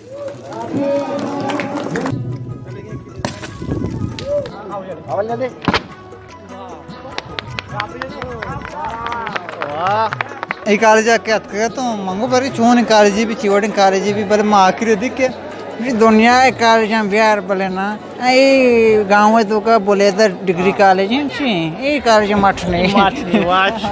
A college ءَ کہ اتکگ ات، تو من گو بری چون کالجے بی، چی وڑیں کالجے بی، بلے ما آخر ءَ دیکھ کہ دنیا ءِ کالجاں بیار، بلے نا، اے گاؤں ءِ توکا بلیدہ ڈگری کالج ایں، چی اے کالج مٹ نہیں۔ مٹ نہیں، واچ۔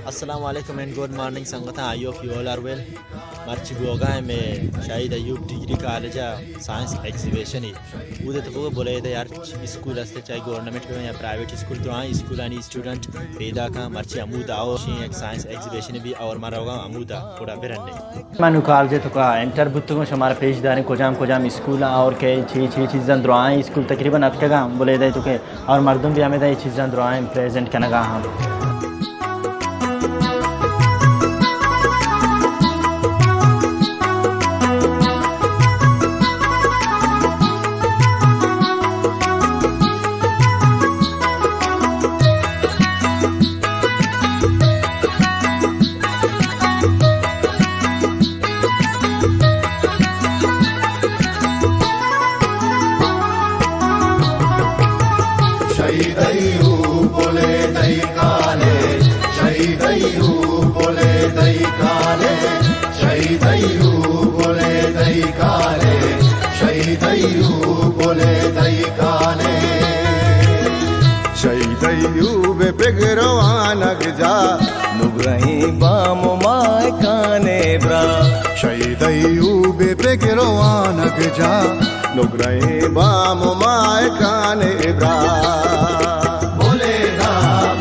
السلام علیکم and good morning سنگتاں، I hope you all are well. مرچی بوگا ایں مئے شہید ایوب ڈگری کالج ءَ سائنس ایگزیبیشن اے۔ اود ءَ تو بلیدہ ہر اسکول است، چاہے گورنمنٹ بہ یا پرائیویٹ اسکول، درائیں اسکولانی اسٹوڈنٹ پیداک اَں۔ مرچی ہمود آؤ شیں یک سائنس ایگزیبیشن بی اور ما روگا ہمود ءَ پوڑا برنے۔ من نوں کالج ءِ توکا انٹر بوتگوں، شمارا پیش داریں کجام کجام اسکول اَں اور کہ چی چی چیزاں، درائیں اسکول تقریباً اتکگ اَں بلیدہ ءِ توکا اور مردم بی ہمیدا اے چیزاں درائیں پریزنٹ کنگا اَں۔ شہید ایوب بلیدہ ئی کالج، شہید ایوب بلیدہ ئی کالج، شہید ایوب بلیدہ ئی کالج، شہید ایوب بلیدہ ئی کالج۔ شہید ایوب ءِ پگر وانگ جاہ، نگرہیں بام ءُ ماہکان ءِ براہ۔ شہید ایوب ءِ پگر وانگ جاہ، نگرہیں بام ءُ ماہکان ءِ براہ۔ بلیدہ،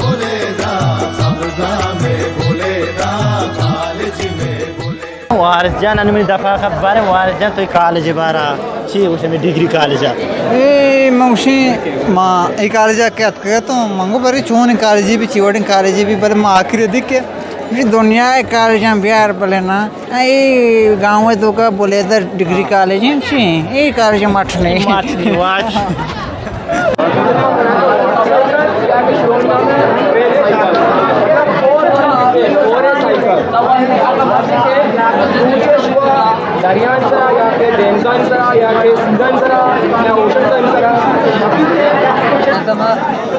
بلیدہ، سبزاں مئے بلیدہ، کالج مئے بلیدہ۔ وارث جان، انوں منی دپا کپت، باریں وارث جان، تو اے کالج ءِ بارا چی گوش ئے، ہمے ڈگری کالج ءَ؟ اے من گوشیں، ما اے کالج ءَ کہ اتکگ اتوں، من گو بری چونیں کالجے بی، چی وڑیں کالجے بی، بلے ما آخر ءَ دیکھ کہ دنیا ءِ کالجاں بیار، بلے نا، اے گاؤں ءِ توکا بلیدہ ڈگری کالج ایں، چی اے کالج مٹ نہیں۔ مٹ نہیں، واچ۔ دریان سرا یا کہ دینزان سرا یا کہ سیدان سرا یا اوشن سرا۔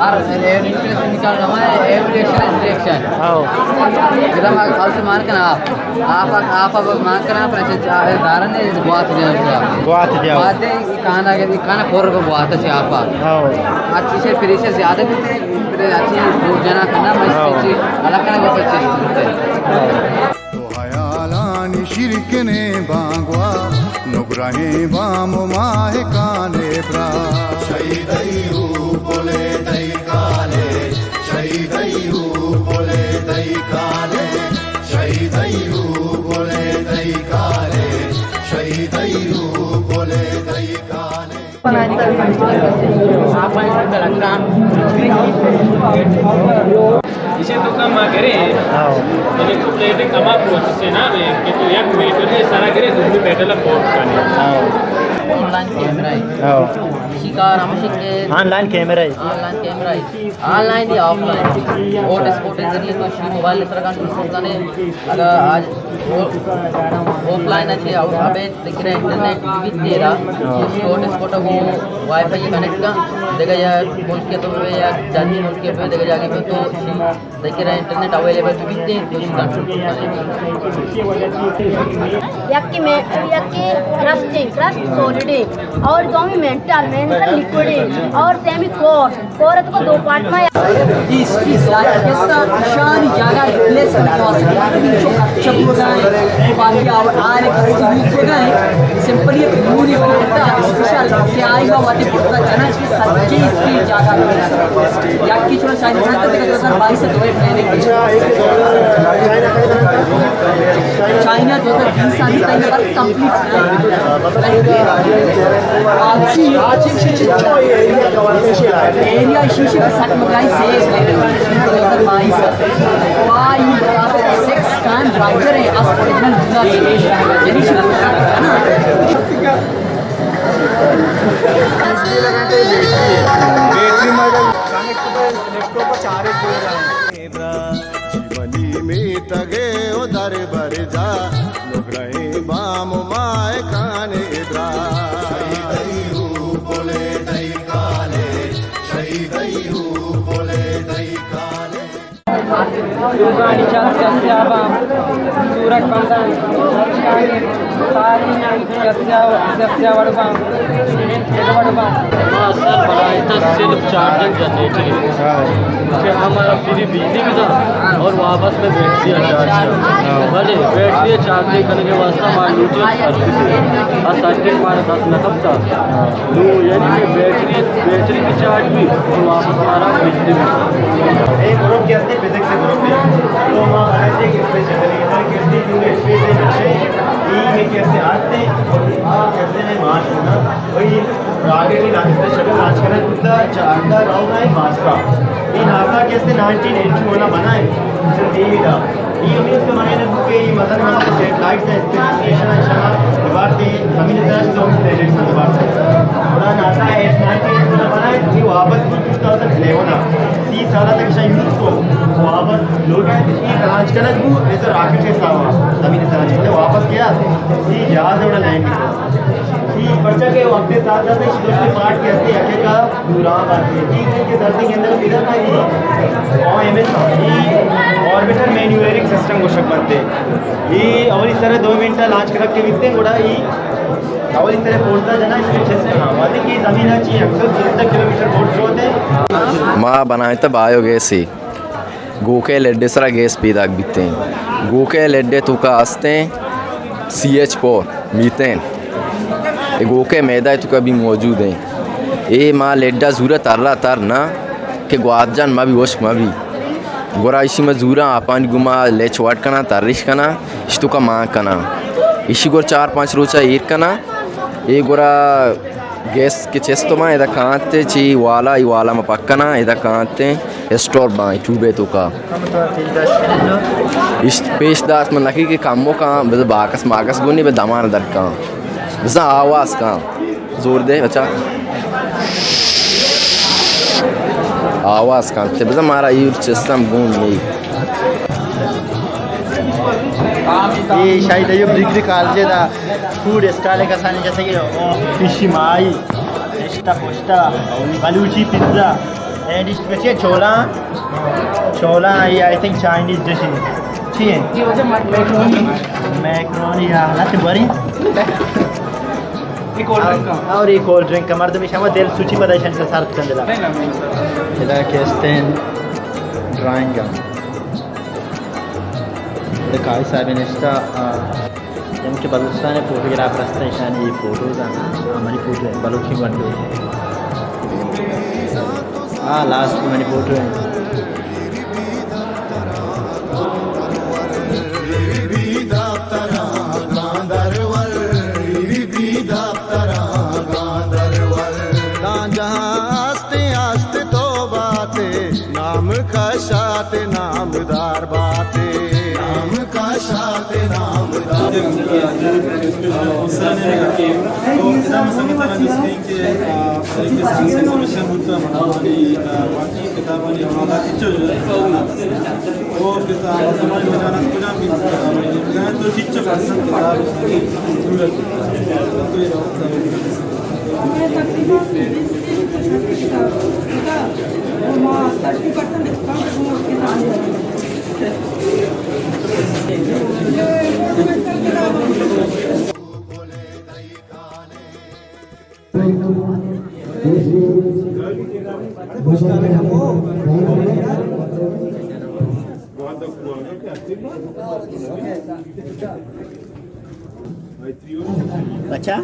ہر ایوریشن نکالنا ہے، ایوریشن، ایوریشن۔ ہاں۔ جدا ما خالص مان کنا۔ آپ، آپ، آپ مان کنا، پر چ-، چ-، دارن نے گوات دیا۔ گوات دیا۔ گوات دے، کانا کے، کانا پر کو گوات چ آپ۔ ہاں۔ اچھی سے پریشر زیادہ بیتے، پر اچھی دو جنا کنا، میں ہاں۔ اس کے الگ کنا کو پچیس بیتے۔ ہاں۔ تو حیالانی شیرکنیں بانگوا، نگرہیں بام ءُ ماہکان ءِ براہ۔ شہید ایوب بلیدہ ئی کالج، شہید ایوب بلیدہ ئی کالج، شہید ایوب بلیدہ ئی کالج، شہید ایوب بلیدہ ئی کالج۔ ایشی تو کم آ کرے۔ ہاں۔ یعنی تو پلیٹ کما پہنچ سے نا، کہ تو یک میٹر کے سارا کرے، دوسری میٹر لا پہنچ کرے۔ ہاں۔ آن لائن کیمرہ ہے۔ ہاں۔ ایشی کار ہمیشی کہ آن لائن کیمرہ ہے۔ آن لائن کیمرہ ہے۔ آن لائن یا آف لائن۔ ہاٹ اسپاٹ ذریعے تو شی موبائل سرا کنٹرول کرنے۔ اگر آج آف لائن اچھے، ابے دیکھ رہے انٹرنیٹ بھی تیرا، ہاں۔ ہاٹ اسپاٹ کو وائی فائی کنیکٹ کا، دیکھا یا ملک کے تو یا جاتی ملک کے پہ دیکھا جا کے تو دیکھ رہے انٹرنیٹ اویلیبل تو بھی تے، تو شی کنٹرول کرنے۔ یکی میں، یکی کرسٹ ہے، کرسٹ سالڈ ہے، اور دومی مینٹل، مینٹل لیکوئڈ ہے، اور سیمی کور۔ کور اتکو دو پارٹ ما۔ اس کی ظاہر قصہ شان جاگہ ریپلیس کرنے واسطے چپ ہو گئے، باقی اور آر ایک یوز ہو گئے، سمپلی ایک مووی بناتا اسپیشل کہ آئی با واتے پڑتا جنا کی سچے اس کی جاگہ ریپلیس کرنے۔ یا کی چھوڑا شاید بناتا دیکھا تو سر بھائی سے دوئے میں نے دو ہزار بیس سال تک کمپلیٹ ایریا شیشے کا سٹ مگرائی سے دو ہزار بائیس سکس ٹائم ڈرائیور ہے، اس اوریجنل ڈیلر ہے۔ بیٹری ماڈل کنیکٹ پہ لیپ ٹاپ پر چارج ہو جائے۔ منی میتگے و در برجا، نگرہیں بام و مائکان ادرا۔ شہید ایوب بولے دئی کالے، شہید ایوب بولے دئی کالے۔ لوگانی چند سیاہ بام، سورک بندان، ساری چسیا، چسیا وڑ بام، وڑ بام۔ ہمارا سر بنائے تھا سیلف چارجنگ جنریٹر، کہ ہمارا فری بجلی بھی تھا اور واپس میں بیٹری اچھا، اچھا۔ بھلے بیٹری چارجنگ کرنے کے واسطے ہمارا نیوٹرل سرکٹ ہے، اور سرکٹ ہمارا دس نہ کب تھا۔ تو یعنی کہ بیٹری، بیٹری کی چارج بھی اور واپس ہمارا بجلی بھی۔ ایک گروپ کیا ہے؟ فزکس گروپ ہے۔ تو ہمارا ایک اسپیشل ہے، اسپیشل ہے، یہ کیسے آتے ہیں اور کیسے ہیں مارچ ہونا۔ وہی راکٹ ہی لانچ، اسپیشل لانچ کرنا، کتا چاہتا راؤ ہے مارچ کا۔ یہ ناسا کیسے نائنٹین ایٹی ون بنا ہے، سر دیوی دا۔ یہ ہمیں اس کے معنی کہ یہ مدد میں سیٹلائٹس ہیں، اسپیس اسٹیشن ہے، شہر دوبارہ تے زمین سے تو پلیٹس دوبارہ سے۔ اور NASA eight nineteen eighty one بنا ہے، یہ واپس کی ٹو تھاؤزنڈ الیون ہے۔ سی سال تک شاید یوز کو واپس لوٹا ہے، یہ لانچ کرنا کو ایسا راکٹ کے ساتھ زمین سے لانچ کرتے واپس کیا، یہ جہاز ہے، لینڈ کیا۔ یہ پرچہ کے وقت ساتھ ساتھ اس دوسرے پارٹ کے ہستے یکے کا دوران بات ہے۔ یہ کہ دھرتی کے اندر ادھر کا یہ او ایم ایس تھا، یہ آربیٹر مینیوورنگ سسٹم کو شک بنتے۔ یہ اولی سر دو منٹ لانچ کر کے بکتے ہیں، گوڑا یہ اولی سر پہنچتا جنا اس کے چھ سے ہاں، واضح کی زمین ہے چی اکثر ستر کلومیٹر بورڈ سے ہوتے ہیں۔ ما بنائے تو بایو گیس ہی۔ گوکے لیڈ ءِ سرا گیس پیداک بیتیں۔ گوکے لیڈ ءِ توکا استیں سی ایچ فور میتین۔ اے گوکے میدہ ءِ توکا بھی موجود ایں۔ اے ما لیڈ ءَ زورا ترا تر نہ کہ گوات جان مہ بی، ہشک مہ بی۔ گڑا ایشی ما زورا آپانی گوما لیچ وڈ کناں، ترش کناں، ایشی توکا مان کناں۔ ایشی گڑا چار پانچ روچا ایر کناں۔ اے گڑا گیس کہ چست ما ادا کانت چی والا، ای والا ما پک کناں، ادا کانت اسٹور باں ٹیوب ءِ توکا۔ اش پیش داشت من نکی کہ کمو کاں، بزاں باکس ماکس گونی، بزاں دمان در کاں، بزاں آواز کاں۔ زور دے بچا۔ آواز کاں تے بزاں مارا ایر چستم گون نی۔ اے شاہید Ayub degree college the food stall ہے کسانی، جیسے کہ فش مائی، رشتہ پشتہ، بلوچی پیزا، اینڈ اس میں چولان، چولان، یہ آئی تھنک چائنیز ڈش ہے۔ چی ہے؟ میکرونی۔ میکرونی یا نہ بری۔ یہ کولڈ ڈرنک کا۔ اور یہ کولڈ ڈرنک کا، مردم شما دل سوچی پدا ایشان سے سرد کن دلا۔ نہیں، نہیں، نہیں۔ ادا کہ استیں ڈرائنگ۔ ادا قاضی صاحب نشتا، آ، یعنی کہ بلوچستان ءِ فوٹوگرافر است، ایشانی یہ فوٹوز ہیں، ہماری فوٹو ہے، بلوچی ونڈو۔ ہاں، لاسٹ منی فوٹو ہے۔ داں جہاں ہست است تو باتے، نام کشات نامدار باتے۔ نام کشات نامدار۔ تو ادا ما سنگتاں گوشتیں کہ، آ، ایک سائنس ایگزیبیشن بوتا، مطلب، آ، واقعی کتابانی حوالہ کچھ جو ہے، اور کتاب، مردمانی مجالات کجام بھی کتاب ہے، تو چچو پرسنل کتاب ضرورت ہے۔ تو یہ اچھا۔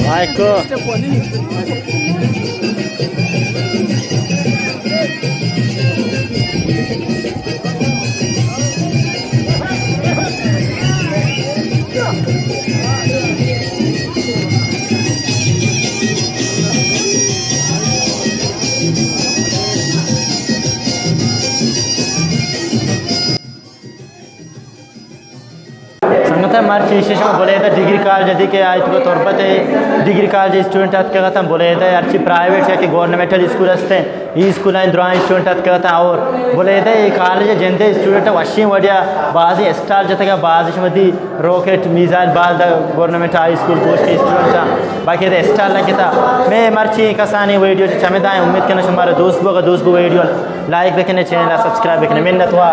آئیکو۔ سنگتاں، مرچی ایشی شما بلیدہ ڈگری کالج دی کہ آئی تو تربت ڈگری کالج اسٹوڈنٹ اتکگ اتاں، بلیدہ ہرچی پرائیویٹ یا کہ گورنمنٹل اسکول ہستیں، ای اسکول ء درائیں اسٹوڈنٹ اتکگ اتاں اور بلیدہ ای کالج ء جندے اسٹوڈنٹ وشیں وڑیا بازی اسٹال جتگ ء، بازی شما دی راکٹ میزائل بال دا گورنمنٹ ہائی اسکول گوش کے اسٹوڈنٹ باقی اسٹال لگتا۔ میں مرچی کسانی ویڈیو چمدائیں، امید کرنا شمارا دوست بوگا، دوست بو ویڈیو لائک بکنے، چینل سبسکرائب بکنے، منت وار۔